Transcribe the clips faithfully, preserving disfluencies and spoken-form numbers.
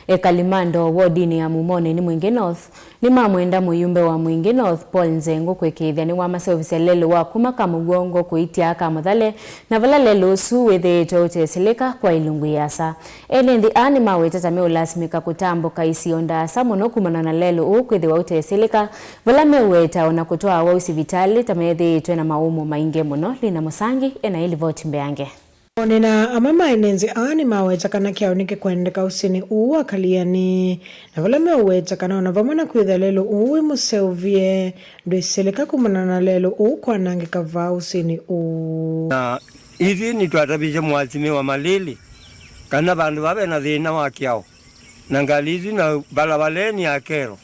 Ekali ma ndoo wodinĩ ya Mumoni nĩ Mwingi North nĩmamwenda mũyumbe wa Mwingi North Paul Nzengũ kũĩkĩĩthya nĩwamaseũvisya lelũ wa kuma Kamũw'ongo kũitya Kamũthale, na vala lelũ ũsu wĩthĩĩtwe ũtesilĩka kwa ilungu iasa. Ene nthĩ aa nĩmaweta ta meũlasimĩka kũtambũka isio ndaasa mũno kumana na lelũ ũũ kwĩthĩwa ũtesilĩka, vala meũweta ona kũtwaa wau sivitalĩ ta methĩĩtwe na maũmũ maingĩ mũno. Lina Mũsangi ena ĩ livoti mbeange. O na amwe ma ene nthĩ aa nĩmaweta kana kyaũ nĩkĩkwendeka ũsĩnĩ ũũ wa Kaliani, na vala meũweta kana o na vamwe na kwĩthĩa lelũ ũũ wĩ mũseũvye, ndwĩsĩlĩka kumana na lelũ ũũ kwanangĩka vaa ũsĩnĩ ũũ. Na ithyĩ nĩtwatavisye mũasimĩwa Malili kana vandũ vaa ve na thĩna wa kyaũ, na ngalĩ isu na valavaleni ya kero,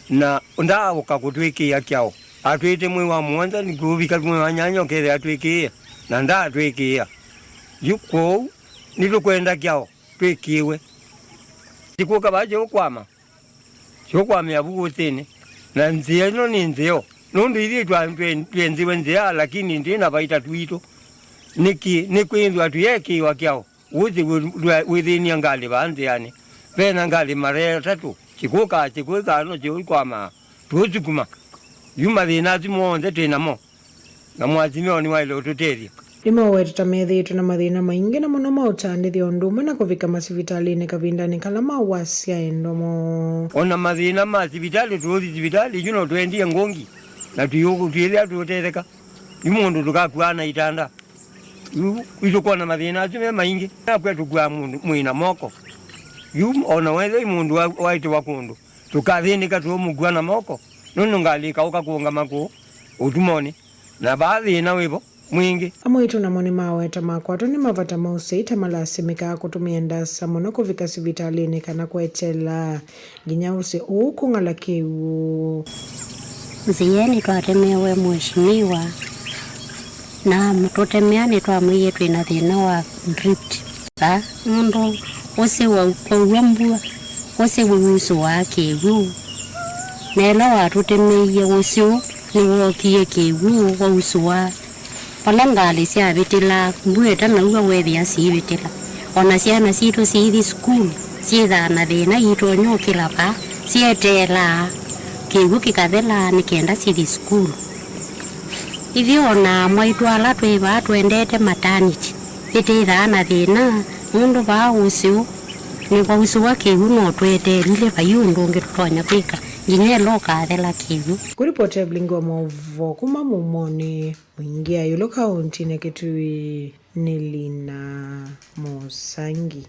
na ndaaũka kũtwĩkĩĩa kyaũ. Atwĩte mwei wa mũonza, nĩkũvika mwei wa nyanya ũkethĩa atwĩkĩĩa, na ndaatwĩkĩĩa. Yu kwoou nĩtũkwenda kyaũ twĩkĩĩwe. Kĩkũka vaa kĩũkwama, kĩũkwamĩa vu ũsĩnĩ, na nzĩa ĩno nĩ nzeo, nũndũ ithyĩ twa- twe- twenziwe nzĩa, lakini ndĩ na vaita twitũ. Nĩkĩ nĩkwĩthwa tũyekĩĩwa kyaũ? Ũthi wĩ- wĩthĩnia ngalĩ vaa nzĩanĩ. Ve na ngalĩ mara atatũ, kĩkũkaa kĩkwĩkaa no kĩũkwamaa, tũũsukuma. Yu mathĩna asu monthe twĩ namo, na mũasimĩwa nĩwaĩle ũtũtethya. Nĩmawetete methĩĩtwe na mathĩna maingĩ na mũno ma ũtandĩthya ũndũ ũmwe na kũvika masivitalĩnĩ kavindanĩ kala ma wasya ĩndomo. O na mathĩna ma sivitalĩ, tũũthi sivitalĩ yu no twendie ngũngi, na tũyũ- twĩthĩa tũũtetheka. Yu mũndũ tũkakuaa na itanda. Yu itũkwona mathĩna asu me maingĩ. Nakwa tũkuaa mũndũ mwĩ na moko. Yu o na wethei mũndũ wa- waĩtĩwa kũndũ, tũkathĩnĩka tũũmũkua na moko, nũndũ ngalĩ ĩkaũka kũũngama kũũ ũtumonĩ, na vaa thĩna wĩvo mwingĩ. Amwe aitũ namo nĩmaweta makwatwa nĩ mavata ma ũsyai ta malasimĩkaa kũtũmĩa ndaasa mũno kũvika sivitalĩnĩ kana kweteela nginya ũsĩ ũũ kũng'ala kĩw'ũ. Nzĩa nĩtwatemeewe mũeshimiwa, na tũtemea nĩtwamwĩie twĩ na thĩna wa drift. Vaa nũndũ ũsĩ wa- kwaua mbua, ũsĩ wĩusũaa kĩw'ũ, na ĩla watũtemeie ũsĩ ũũ nĩwookie kĩw'ũ wausũaa. Vala ngalĩ syavĩtĩlaa, mbua ĩtanaua weethĩa siivĩtĩla. O na syana sitũ siithi sukulu, syĩthaa na thĩna, iitonya ũkĩla vaa, syeteelaa kĩw'ũ kĩkathela nĩ kenda sithi sukulu. Ithyĩ o na amwaitũ ala twĩ vaa tũendete matanĩti, nĩtwĩthaa na thĩna, nũndũ vaa ũsĩ ũũ nĩwausũwa kĩw'ũ, no tweteelile vai ũndũ ũngĩ tũtonya kwĩka nginya ĩla ũkathela kĩw'ũ. Kũripota Evelyn Ngoma, ũvoo kuma Mumoni. Mwingi ya ĩũlũ kaũntinĩ Kitui nĩ Lina Mũsangi.